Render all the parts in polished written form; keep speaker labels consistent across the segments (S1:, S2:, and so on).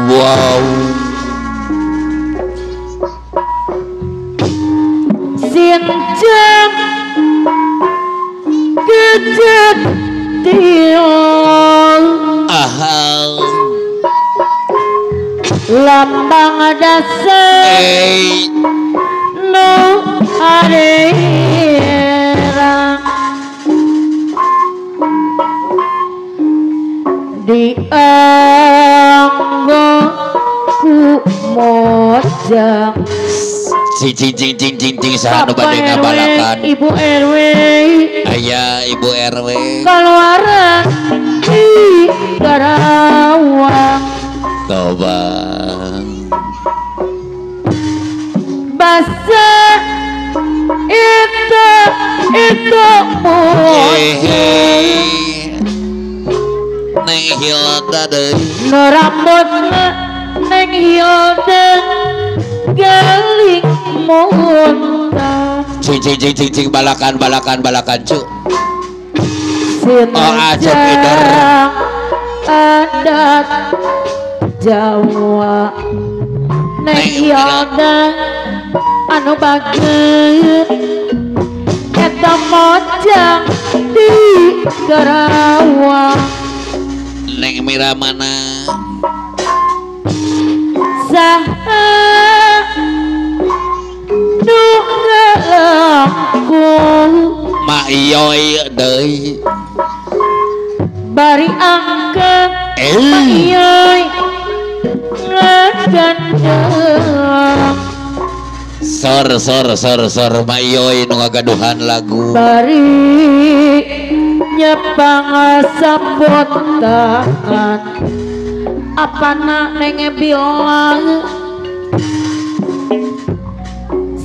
S1: Wow.
S2: Sinjang kejadian
S1: ahal
S2: lambang dasar nu arera dianggo ku mojang
S1: cing cing cing cing cing cing saha nu bade ngabalakan
S2: Ibu RW
S1: aya Ibu RW
S2: keluaran di Karawang
S1: coba
S2: basa itu mojang
S1: Neng Hilda deui
S2: nu rambutna Neng Hilda galing muntah
S1: cing cing cing cing cing balakan balakan balakan cu oh acep ider
S2: adat Jawa Neng Hilda anu bageut eta mojang di Karawang
S1: Neng Mira mana
S2: saha nu ngelengkung
S1: Ma Iyoy deui
S2: bari angkat Ma Iyoy ngagandeng
S1: sor sor sor sor Ma Iyoy nu ngagaduhan lagu
S2: bari nyepang sapot tangan apana neng bilang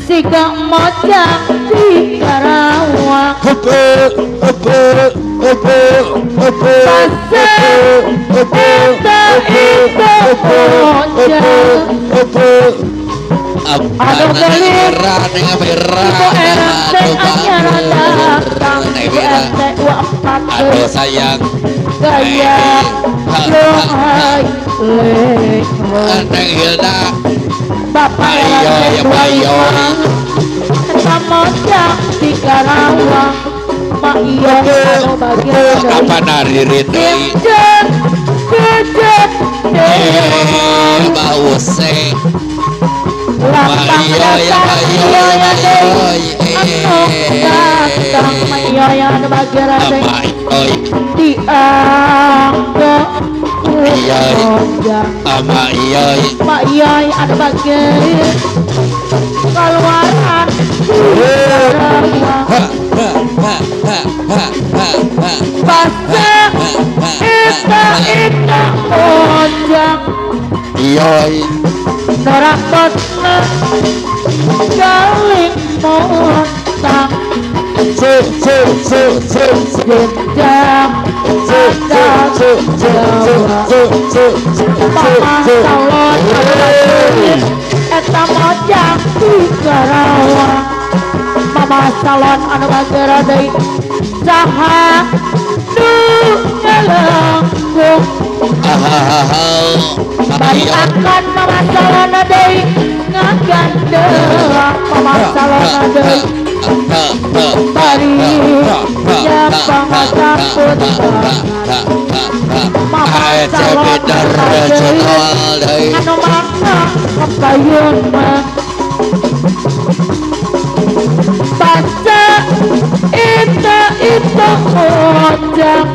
S2: siga mojang di Karawang basa eta itu mojang
S1: aduh gelis
S2: Ibu RT anyar datang Ibu RT 24
S1: aduh sayang
S2: gaya longhai
S1: Neng Hilda
S2: Bapak RT 25 eta mojang di Karawang Ma Iyo anu bagian
S1: apa naririt deui
S2: kejet
S1: bau se
S2: lambang dasar Iyo deui anu datang Ma Iyo anu bagian deui dianggo mojang
S1: Ma Iyoy
S2: Ma Iyoy anu bagian keluaran Karawang basa eta eta mojang
S1: Iyoy
S2: norapotna galing montang
S1: su su su su
S2: jenjang adat Jawa Mama salon eta mojang di Karawang Mama salon anu bagera deui saha nu ngelengkung bari akan Mama salon deui ngagandeng Mama salon deui bari nyepang saput Mama salon deui anu mangga kepayun mah baca itu mojang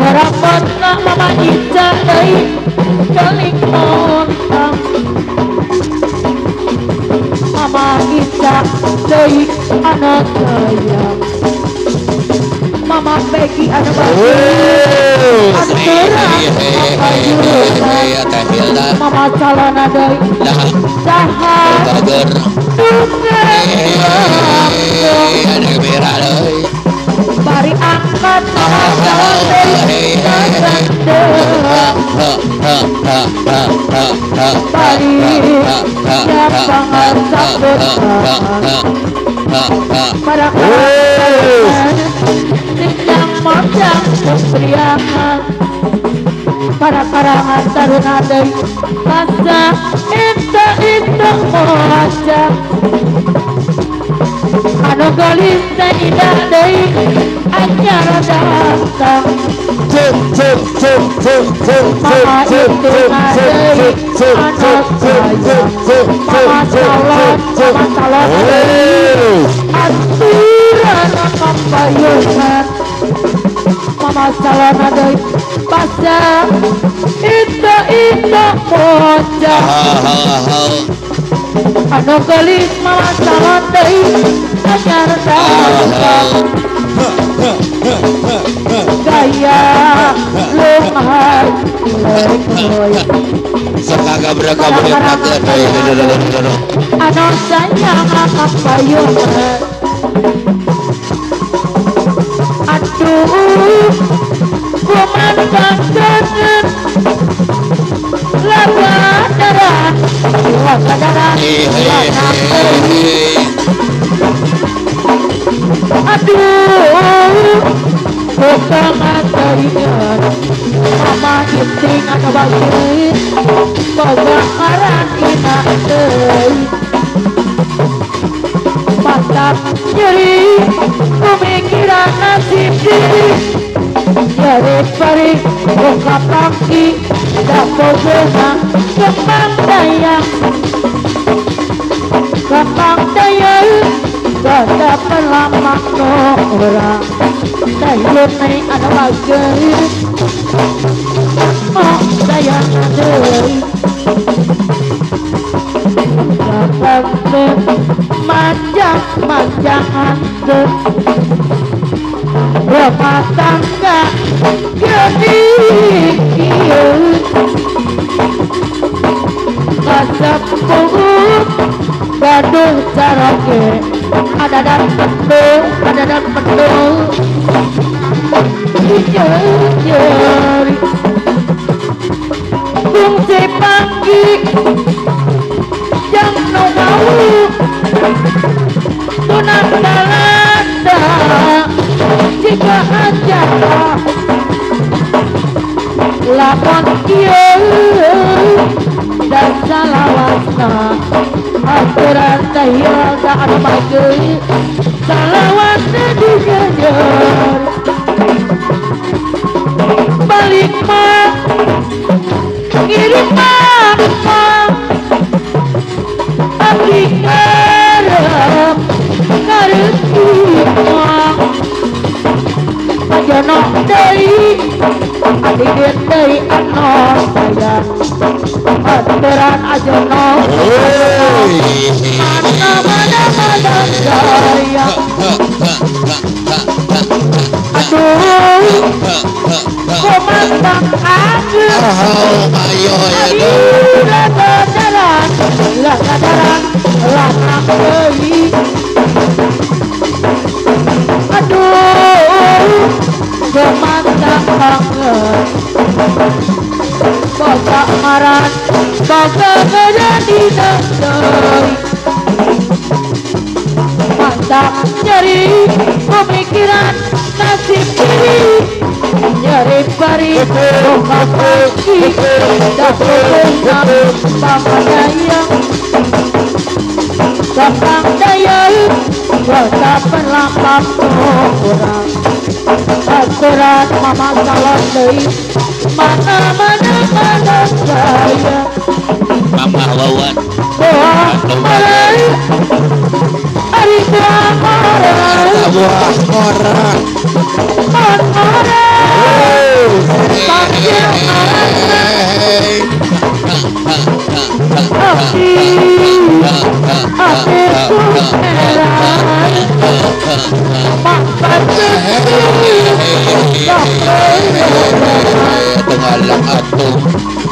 S2: rapotna Mama Ica deui galing montang Mama Ica deui anak kaya Mama Peggy anu bagus anu terang Mama calona deui saha bari angkat Mama calon deui ngagandeng bari nyepang saput pada kawan sindang mojang kepriangan Para karangan taruna deui basa itu itu moja anu gelis teh indah deui anyar datang mama itu deui anu sayang mama calon deui aturan payungan mama calon deui basa itu itu moja anu gelis mama calon deui anyar datang gaya lumhar lekoi anu sayang kapayungan aduh kumandang kangen laga darah laga darah aduh bukan teringat mama inting anu bageut boga ngaran ina deui mantap nyeri pemikiran nasib diri nyeri pari buka pangki dapogena kembang dayang kembang dayang gada pelamak orang dayun nai anu bageut mau dayang deui manjang-manjangan rumah tangga gede kieu kasepuh gaduh caroge ada dan penuh ada dan penuh nyeri fungsi panggi jang nu mau tunang talanda jika aja lakon kieu dan salawatna aturan tahiyal da anu bageut salawatna digejer balik mah ngirim mah abdi ngarep ngareuti mah ajono deui adigin deui anu sayang aturan ajono mana mana mana sayang aduh komandang ageung lah kadaran lanang deui aduh komandang banget boga ngaran boga ngejadi deui mantap nyeri pemikiran nasib diri nyeri pari boga pagi dapurna pamadayang gampang dayang kota pelampang orang aturan mama calon deui mana mana mana sayang
S1: mama wawan
S2: buah marai ari buah marai
S1: buah orang
S2: marai panggil api api merah
S1: Tungalang atung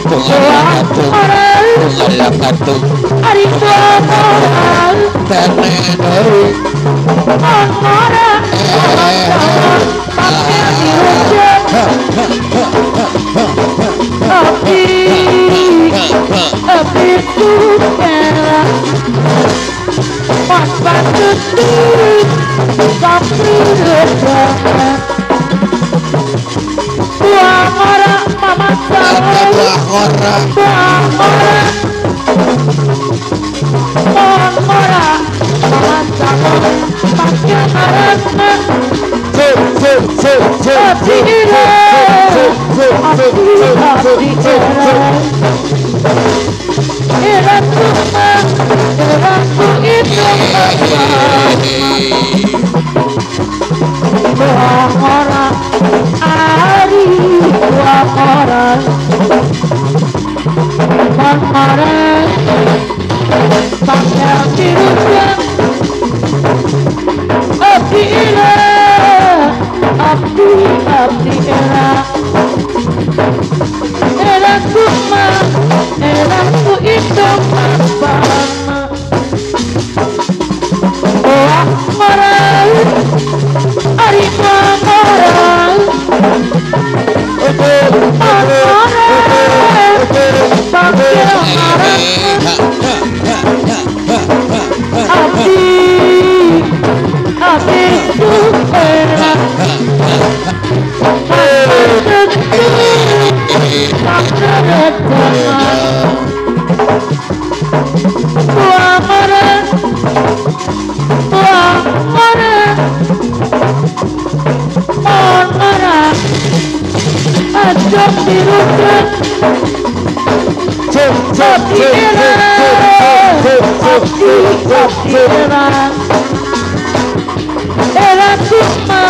S1: tungalang atung tungalang atung
S2: ari buah marai
S1: tenenoi
S2: Amara panggil dirujuk api api merah pas patut sampai buah mara mama. abdi era era kuma eraku itu dua orang ari dua orang orang pakai birunya abdi era abdi abdi era era kuma eraku itu apa dua orang ari orang abdi abdi era era kuma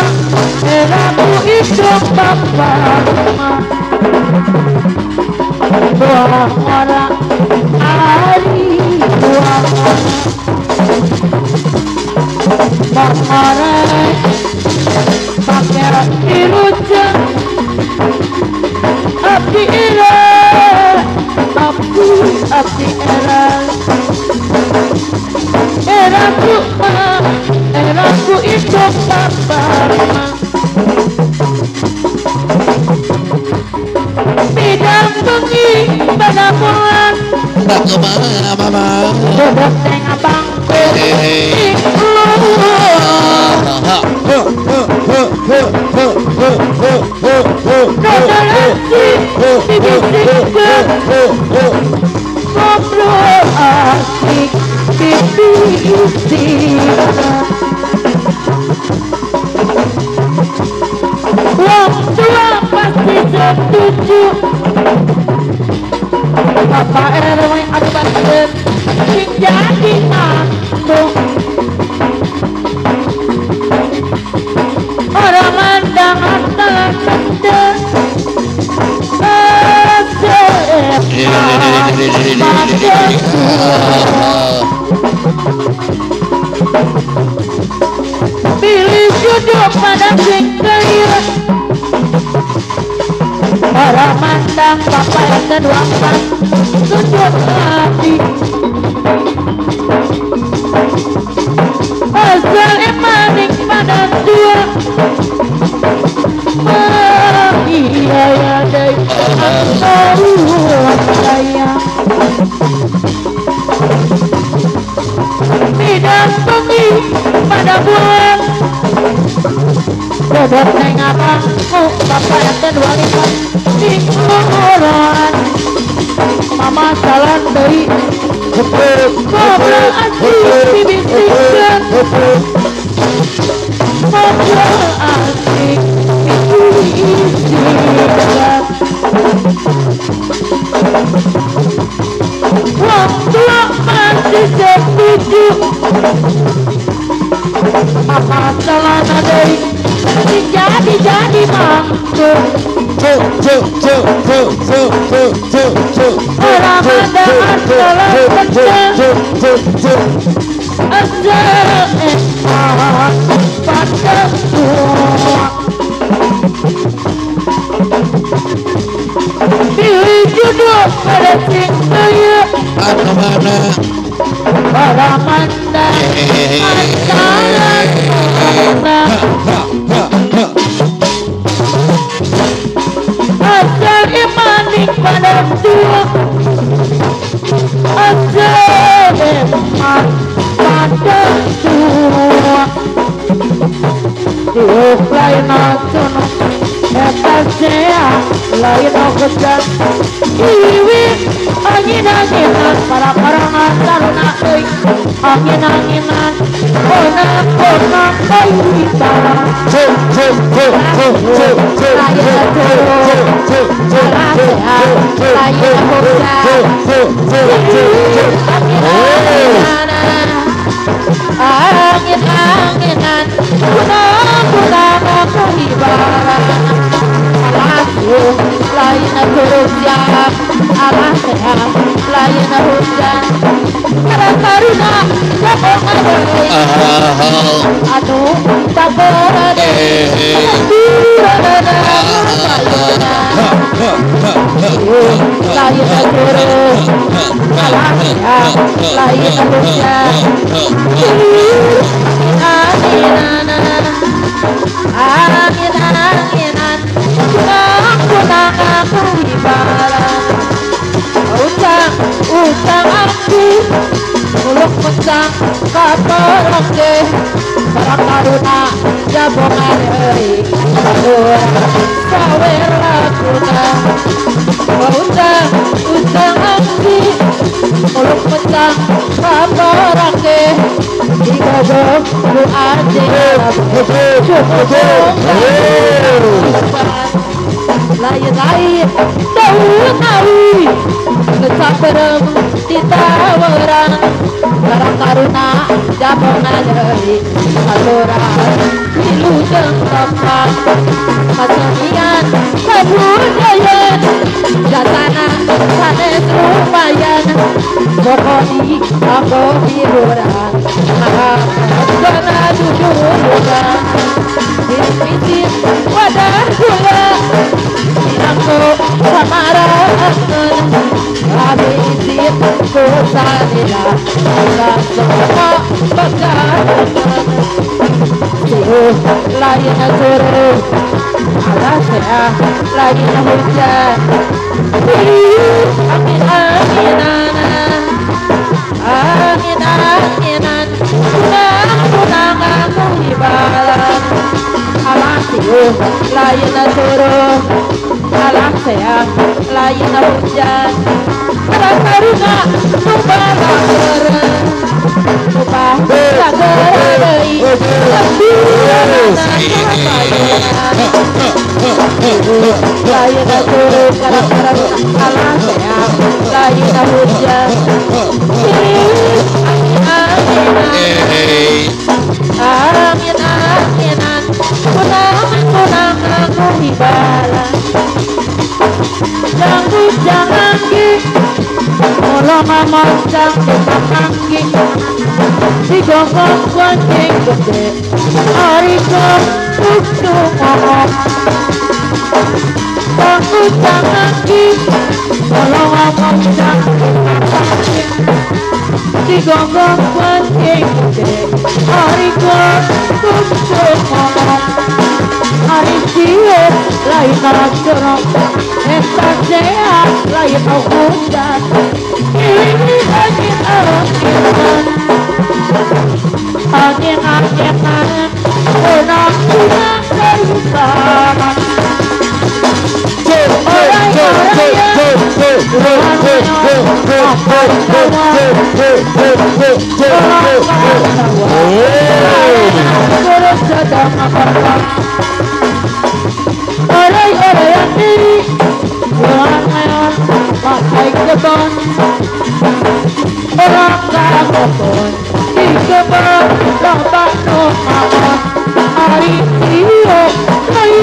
S2: eraku itu papa dua orang ari dua orang pakai dirujak abdi era abdi abdi era eraku eraku itu papa bidang bengi pada bulan duduk tengah bangku ngobrol asik bibisika. Wong tua pasti setuju. Bapak RW aduh banget sing jadi mantu. Orang mandang antara kende pilih jodoh pada sing kaya. Orang mandang bapak RT 24 sujud hati. Asal emaning pada dua iya ya dai saya bidang bengi pada bulan dodot neng abangku bapak RT 25 tingguran mama salan deui ngobrol asik bibisikeun ngobrol asik bibisikeun. Wong tua masih setuju mama celana deui jadi mantu. Orang ada asalan kecil asal enak pada tua. Pilih jodoh pada sing kaya para mandang asalan mana. Asal imaning pada tua asal iman pada tua. Tiup lain sono eta sea lain kejan iwi angin-anginan para parangan taruna euy angin-anginan ona-ona kaita. Anu sabar utang aku muluk pecah kaparoke barang taruna jabongan euy sawer laguna utang utang aku muluk pecah kaparoke digogok lu aja lain-lain daun awi kecaperem ditawaran barang taruna jabongan euy saluran wilujeng tempat kasenian kabudayan jasana sanes lumayan pokoni aku hiburan maha duduluran picit wadah gula aku samarangan habisin ku salila semua pegangan siuh lain suruh alasnya lain hujan angin anginan angin anginan kunang kunang aku hibalan alas siuh lain suruh alas sehat lain hujan karuna numpah numpah sagerai lain suruh karuna alas sehat lain hujan angin anginan kunang kunang aku hibalan jangan mula mamocang dipakanggi digonggong kuncing gede ariko kudu ngomong jangan mula mamocang dipakanggi digonggong kuncing gede ariko kudu ngomong ari siup lain jorok eta sehat lain hujan ini angin anginan angin anginan kunang kunang kerusakan orai-orai diri orang pakai kebon orang kakopon di kebon lomba nomon ari iyo lai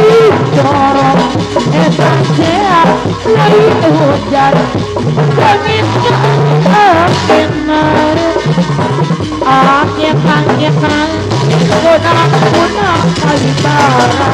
S2: jorok eta sehat lai hujan angin angin angin anginan kunang kunang kalibara.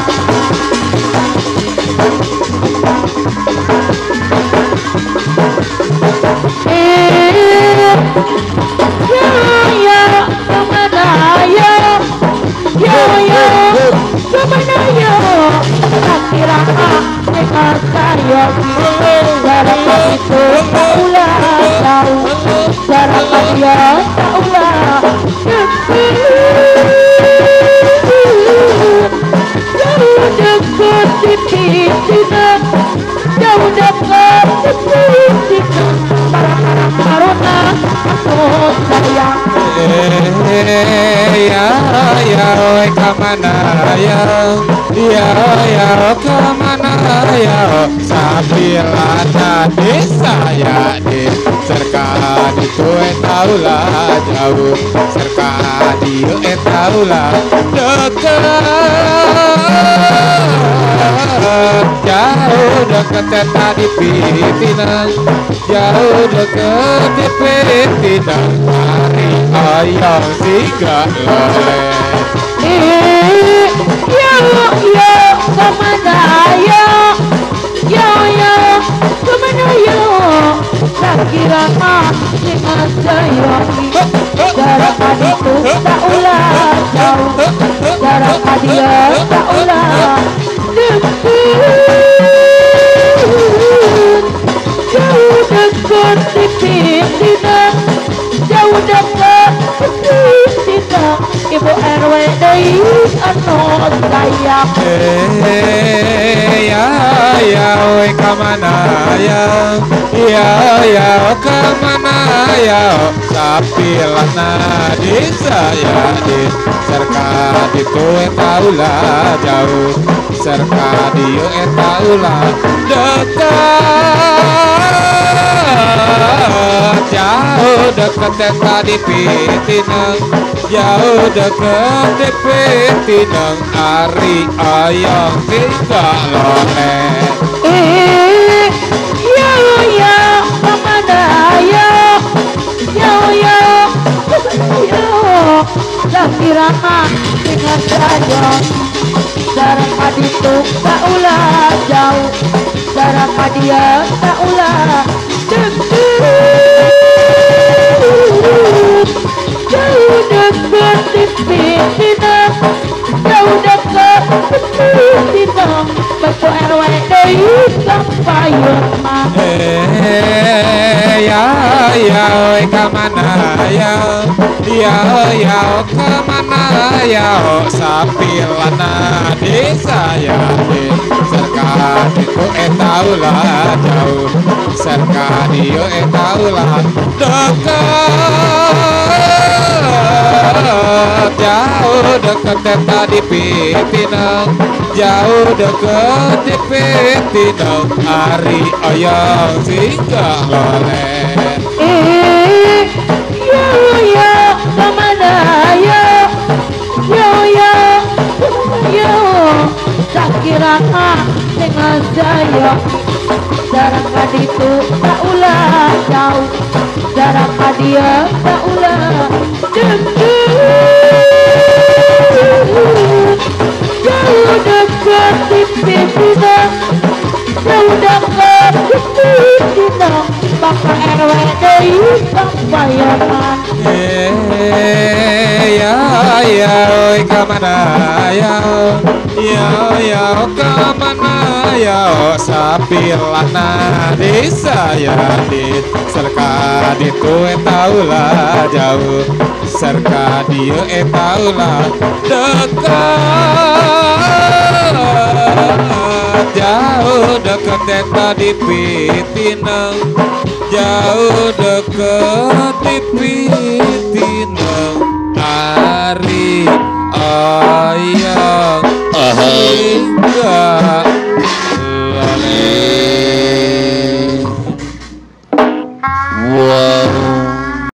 S3: Ya kemana ya ya ya kemana ya sabila tadi saya dicerkan ditu eta ulah jauh serka dieu eta ulah deket jauh deket eta di pitinang jauh deket di pitinang ari ayang siga loleh.
S2: Yo yo kemana yo yo yo kemana yo sakira mah dengan sayogi jarak itu tak ulah jauh jarak dia tak ulah dekat jauh dekat di pimpinan jauh dekat di pimpinan ibu RW deui anu sayang.
S3: Ya ya oi kamana ya ya ya kamana ya sapilana di saya di serka ditu eta ulah jauh serka dieu eta ulah dekat jauh deket eta di pitinang jauh deket di pitinang ari ayang tiga loleh.
S2: Yo yo kemana yo yo yo yo sakira mah dengan saja jarak itu tak ulah jauh jarak dia tak ulah dekat jauh dekat di pimpinan jauh dekat di pimpinan Bapak RW deui kampayun mah.
S3: Ya ya oi kamana ya ya ya kamana ya sapilana di saya di serka ditu eta ulah jauh serka dieu eta ulah dekat jauh deket eta di pitinang jauh deket di pitinang ari oyong siga loleh.
S2: Yo yo kemana yo yo yo yo sakira mah dengan saya jarak itu tak ulah jauh jarak dia tak ulah dekat jauh dekat di pimpinan jauh dekat di pimpinan Bapak RW deui kampayaman.
S3: Ya ya oi kamana ya ya ya kamana ya sapilana di saya di serka ditu eta ulah jauh serka dieu eta ulah dekat jauh deket eta di pitinang jauh deket di